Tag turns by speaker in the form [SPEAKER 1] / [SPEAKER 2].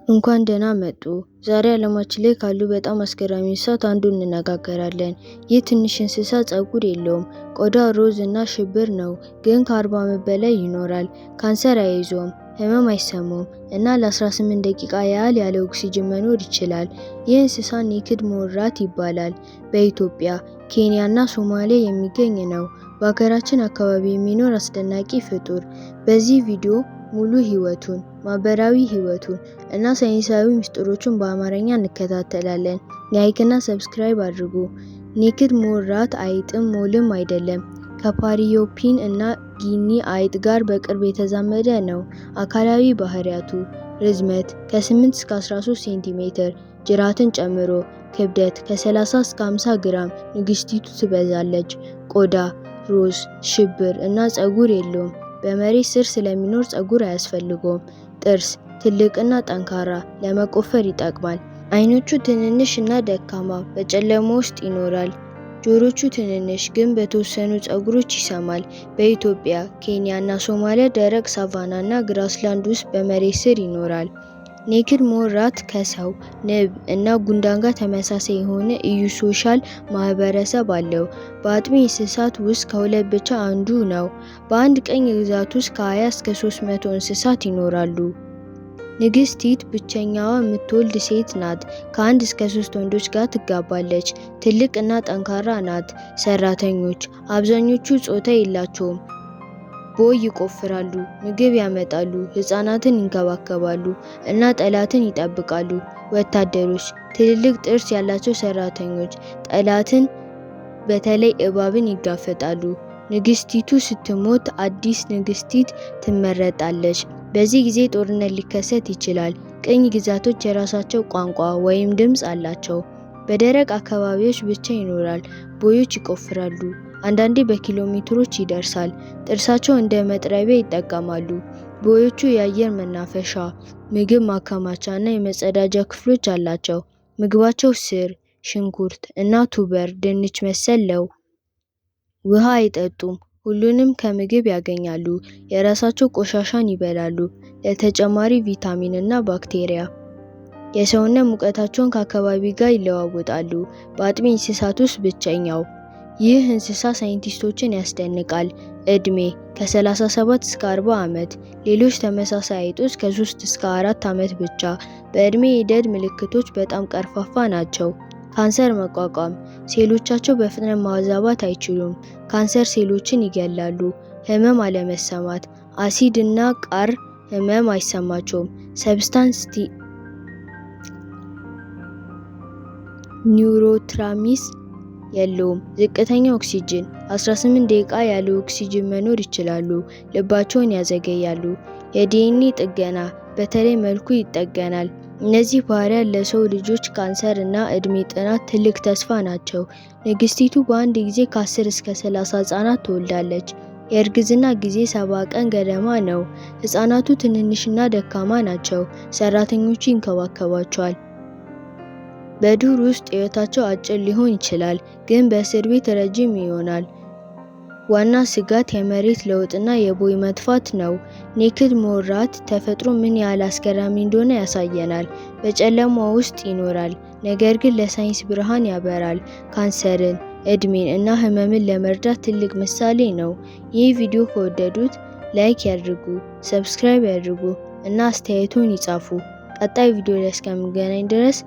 [SPEAKER 1] እንኳን ደህና መጡ! ዛሬ ዓለማችን ላይ ካሉ በጣም አስገራሚ እንስሳት አንዱን እንነጋገራለን። ይህ ትንሽ እንስሳ ፀጉር የለውም፣ ቆዳው ሮዝ እና ሽብር ነው፣ ግን ከ40 ዓመት በላይ ይኖራል። ካንሰር አይይዘውም፣ ህመም አይሰማውም እና ለ18 ደቂቃ ያህል ያለ ኦክስጅን መኖር ይችላል። ይህ እንስሳ naked mole rat ይባላል። በኢትዮጵያ፣ ኬንያ እና ሶማሊያ የሚገኝ ነው። በሀገራችን አካባቢ የሚኖር አስደናቂ ፍጡር። በዚህ ቪዲዮ ሙሉ ህይወቱን፣ ማህበራዊ ህይወቱን እና ሳይንሳዊ ምስጢሮቹን በአማርኛ እንከታተላለን። Like እና subscribe አድርጉ። Naked mole rat አይጥም mole ም አይደለም። ከ porcupine እና ጊኒ አይጥ ጋር በቅርብ የተዛመደ ነው። አካላዊ ባህሪያቱ፦ ርዝመት ከ8 እስከ 13 ሴንቲሜትር ጅራትን ጨምሮ፣ ክብደት ከ30 እስከ 50 ግራም፣ ንግስቲቱ ትበዛለች። ቆዳ ሮዝ፣ ሽብር እና ፀጉር የለውም። በመሬት ስር ስለሚኖር ፀጉር አያስፈልገውም። ጥርስ ትልቅና ጠንካራ፣ ለመቆፈር ይጠቅማል። አይኖቹ ትንንሽ እና ደካማ፣ በጨለማ ውስጥ ይኖራል። ጆሮዎቹ ትንንሽ ግን በተወሰኑ ፀጉሮች ይሰማል። በኢትዮጵያ፣ ኬንያ እና ሶማሊያ ደረቅ ሳቫና እና grassland ውስጥ በመሬት ስር ይኖራል። Naked mole rat ከሰው፣ ንብ እና ጉንዳን ጋር ተመሳሳይ የሆነ eusocial ማህበረሰብ አለው። በአጥቢ እንስሳት ውስጥ ከሁለት ብቻ አንዱ ነው። በአንድ ቅኝ ግዛት ውስጥ ከ20 እስከ 300 እንስሳት ይኖራሉ። ንግስቲት ብቸኛዋ የምትወልድ ሴት ናት። ከአንድ እስከ ሶስት ወንዶች ጋር ትጋባለች። ትልቅ እና ጠንካራ ናት። ሰራተኞች አብዛኞቹ ጾታ የላቸውም። ቦይ ይቆፍራሉ፣ ምግብ ያመጣሉ፣ ህፃናትን ይንከባከባሉ እና ጠላትን ይጠብቃሉ። ወታደሮች ትልልቅ ጥርስ ያላቸው ሰራተኞች ጠላትን በተለይ እባብን ይጋፈጣሉ። ንግስቲቱ ስትሞት አዲስ ንግስቲት ትመረጣለች። በዚህ ጊዜ ጦርነት ሊከሰት ይችላል። ቅኝ ግዛቶች የራሳቸው ቋንቋ ወይም ድምፅ አላቸው። በደረቅ አካባቢዎች ብቻ ይኖራል። ቦዮች ይቆፍራሉ፣ አንዳንዴ በኪሎ ሜትሮች ይደርሳል። ጥርሳቸው እንደ መጥረቢያ ይጠቀማሉ። ቦዮቹ የአየር መናፈሻ፣ ምግብ ማከማቻ እና የመጸዳጃ ክፍሎች አላቸው። ምግባቸው ስር፣ ሽንኩርት እና tuber ድንች መሰል ነው። ውሃ አይጠጡም፣ ሁሉንም ከምግብ ያገኛሉ። የራሳቸው ቆሻሻን ይበላሉ ለተጨማሪ ቪታሚን እና ባክቴሪያ። የሰውነት ሙቀታቸውን ከአካባቢ ጋር ይለዋወጣሉ። በአጥቢ እንስሳት ውስጥ ብቸኛው። ይህ እንስሳ ሳይንቲስቶችን ያስደንቃል። እድሜ ከ37 እስከ 40 ዓመት፣ ሌሎች ተመሳሳይ አይጦች ከ3 እስከ 4 ዓመት ብቻ። በእድሜ ሂደት ምልክቶች በጣም ቀርፋፋ ናቸው። ካንሰር መቋቋም ሴሎቻቸው በፍጥነት ማዛባት አይችሉም። ካንሰር ሴሎችን ይገላሉ። ህመም አለመሰማት አሲድ እና ቃር ህመም አይሰማቸውም። Substance neurotransmitter የለውም። ዝቅተኛ ኦክስጅን 18 ደቂቃ ያለ ኦክስጅን መኖር ይችላሉ። ልባቸውን ያዘገያሉ። የዲኤንኤ ጥገና በተለይ መልኩ ይጠገናል። እነዚህ ባህሪያት ለሰው ልጆች ካንሰር እና እድሜ ጥናት ትልቅ ተስፋ ናቸው። ንግስቲቱ በአንድ ጊዜ ከ10 እስከ 30 ህጻናት ትወልዳለች። የእርግዝና ጊዜ 70 ቀን ገደማ ነው። ህጻናቱ ትንንሽና ደካማ ናቸው። ሰራተኞቹ ይንከባከቧቸዋል። በዱር ውስጥ ሕይወታቸው አጭር ሊሆን ይችላል፣ ግን በእስር ቤት ረጅም ይሆናል። ዋና ስጋት የመሬት ለውጥና የቦይ መጥፋት ነው። Naked mole rat ተፈጥሮ ምን ያህል አስገራሚ እንደሆነ ያሳየናል። በጨለማ ውስጥ ይኖራል፣ ነገር ግን ለሳይንስ ብርሃን ያበራል። ካንሰርን፣ እድሜን እና ህመምን ለመርዳት ትልቅ ምሳሌ ነው። ይህ ቪዲዮ ከወደዱት like ያድርጉ፣ subscribe ያድርጉ እና አስተያየቶን ይጻፉ። ቀጣይ ቪዲዮ ላይ እስከምንገናኝ ድረስ